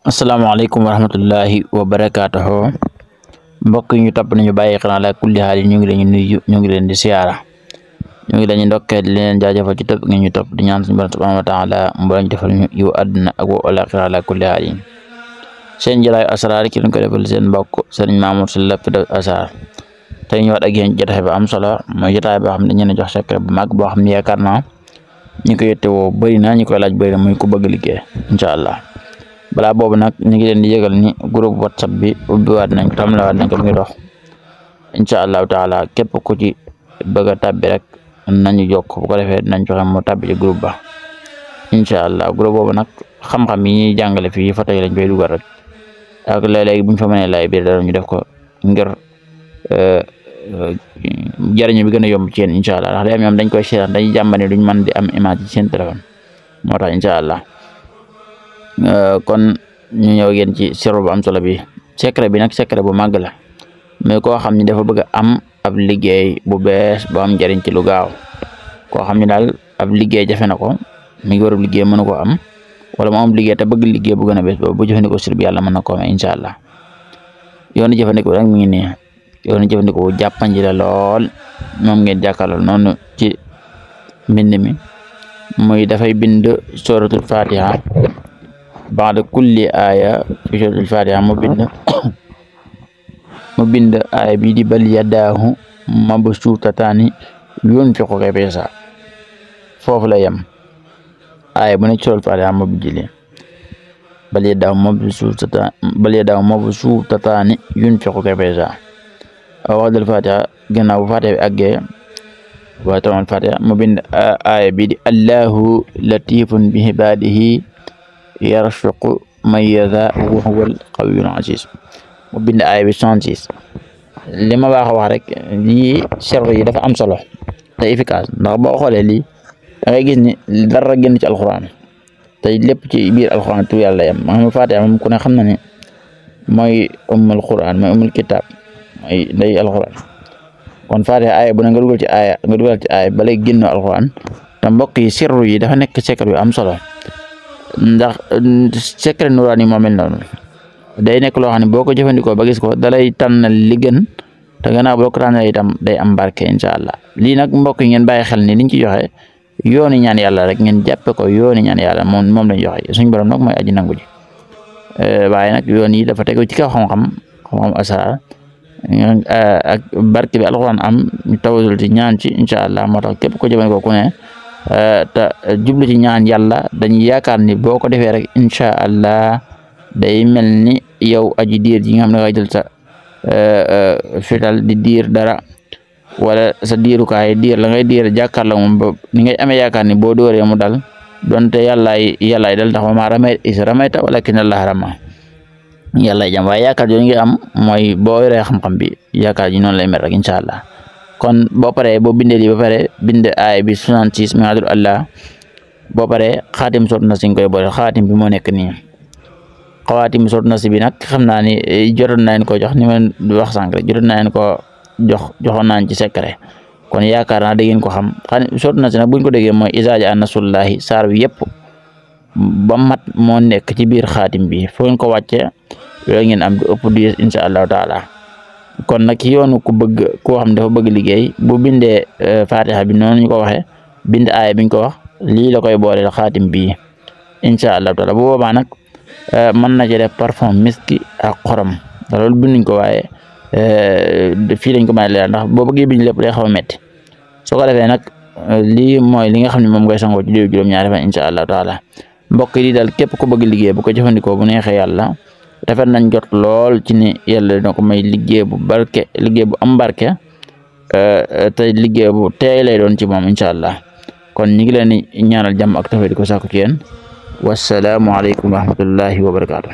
asalaamaaleykum wa rahmatullahi wa barakaatuhu mbokk ñu topp nañu bàyyi xel ala kulli haal ñu ngi leen nuyu ñu ngi leen di siyaara ñu ngi leen di ndokkee di leen jaajëfal ci topp ñu topp di ñaan suñu borom subhanahu wa taala mboolem defal ñu yu àdduna ak wa alaaxira ala kulli haal seen jëlaayu asraar ki ñu ko defal seen mbokk Sëriñ Mamour Sylla Firdaws Asrar tey ñëwaat ak yéen jotaay bu am solo mooy jotaay boo xam ne dañu leen jox secret bu mag boo xam ne yaakaar naa ñu ko yittewoo bëri na ñu koy laaj bëri na muy ku bëgg liggéey incha allah. balaa boobu nag ñu ngi leen di yëgal ni groupe whatsapp bi ubbiwaat nañ ko tamlawaat nañ ko mu ngi dox incha allahu taala képp ku ci bëgg a tàbbi rek nañu jokk bu ko defee nañ fexe mu tàbbi ci groupe ba incha allah groupe boobu nag xam-xam yi ñuy jàngale fii fa tey lañ koy dugal rek ak léeg-léegi buñ fa mënee lay biir dara ñu def ko ngir jariñu bi gën a yomb ci yéen incha allah ndax day am ñoom dañ koy seetaan dañuy jàmbane duñ mën di am image ci seen téléphone moo tax incha allah. kon ñu ñëw yéen ci sirru bu am solo bi secret bi nag secret bu màgg la mais koo xam ne dafa bëgg a am ab liggéey bu bees bu am njariñ ci lu gaaw koo xam ne daal ab liggéey jafe na ko mi ngi war a liggéey mënu ko am wala mu am liggéey te bëgg liggéey bu gën a bees boobu bu jëfandikoo sir bi yàlla mën na ko amee incha allah yoonu jëfandikoo rek mi ngi nii yoonu jëfandikoo jàppandi la lool moom ngeen jàkkaarloo noonu ci mbind mi muy dafay bind suratul fatiha baada kulli aaya fi suratul fatiha mu bind aaya bi di bal yadaahu mabsuutataani yunfiqu kayfa yashaa foofu la yem aaya bu ne ci suratul fatiha mu bijjile bal yadaahu mabsuutataani yunfiqu kayfa yashaa waxdal fatiha gannaaw bu fatiha bi àggee wa tamal fatiha mu bind aaya bi di allahu latifun bi ibaadihi yarzuqu man yashaa wa huwal qawiyyul aziz mu bind aaya bi 66 li ma baax a wax rek lii sirru yi dafa am solo te efficace ndax boo xoolee lii da ngay gis ni dara génn ci alxuraan te lépp ci biir alxuraan tu yàlla yam ma xam Faatiha moom ku ne xam na ne mooy ummul quraan mooy ummul kitaab mooy nday alxuraan kon Faatiha aaya bu ne nga dugal ci aaya ba lay génn alxuraan te mbokk yi sirru yi dafa nekk secret yu am solo ndax secret nuraani moo mel noonu day nekk loo xam ne boo ko jëfandikoo ba gis ko dalay tànnal li gën te gannaaw boo ko tànnalee itam day am barke incha allah lii nag mbokk yi ngeen bàyyi xel ni liñ ci joxe yooni ñaan yàlla rek ngeen jàppe ko yooni ñaan yàlla moom lañ joxe suñu borom nag mooy aji nangu ji waaye nag yoon yi dafa tegu ci kaw xam-xam asraar ak barke bi alxuraan am ñu tawasul ci ñaan ci incha allah moo tax képp ko jëfandikoo ku ne te jublu ci ñaan yàlla dañuy yaakaar ni boo ko defee rek incha allah day mel ni yow aji diir ji nga xam ne nga jël sa fital di diir dara wala sa diirukaay diir la ngay diir jàkkaarloo moom ba ni ngay amee yaakaar ni boo dóoree mu dal donte yàllaay dal ndax ma ramayta is ramayta walakin allah rama yàllaay jam waaye yaakaar jooju nga am mooy boo yoree xam-xam bi yaakaar ji noonu lay mel rek incha allah kon boo paree boo bindee lii ba pare bind aay bi 66 min Allah boo paree xaatim sot na si nga koy boole xaatim bi moo nekk nii xawaatim sot na si bi nag xam naa ni jotoon naa leen ko jox ni ma wax sànq rek jotoon naa leen ko joxoon naa ci secret kon yaakaar naa da ngeen ko xam sot na si nag buñ ko déggee mooy izaa jaa nasrullaahi saar bi yëpp ba mat moo nekk ci biir xaatim bi foo ngeen ko wàccee loolu ngeen am du ëpp du yées incha allahu taala kon nag yoonu ku bëgg koo xam dafa bëgg liggéey bu bindee fatiha bi noonu ñu ko waxee bind aaya biñ ko wax lii la koy boole xaatim bi incha allahu taala bu boobaa nag mën na ci def parfum miski ak xorom te loolu binduñ ko waaye fii lañ ko mën a leeral ndax boo bëggee bind lépp day xaw a métti soo ko defee nag lii mooy li nga xam ne moom ngay sangoo ci diiru juróom-ñaari fan incha allahu taala mbokk yi daal képp ku bëgg liggéey bu ko jëfandikoo bu neexee yàlla rafet nañ jot lool ci ni yàlla dina ko may liggéey bu barke liggéey bu am barke te liggéey bu teey lay doon ci moom incha allah kon ñu ngi leen di ñaanal jàmm ak tawfiq di ko sàkku ci yéen wassalaamu aleykum wa rahmatullahi wa barakaatu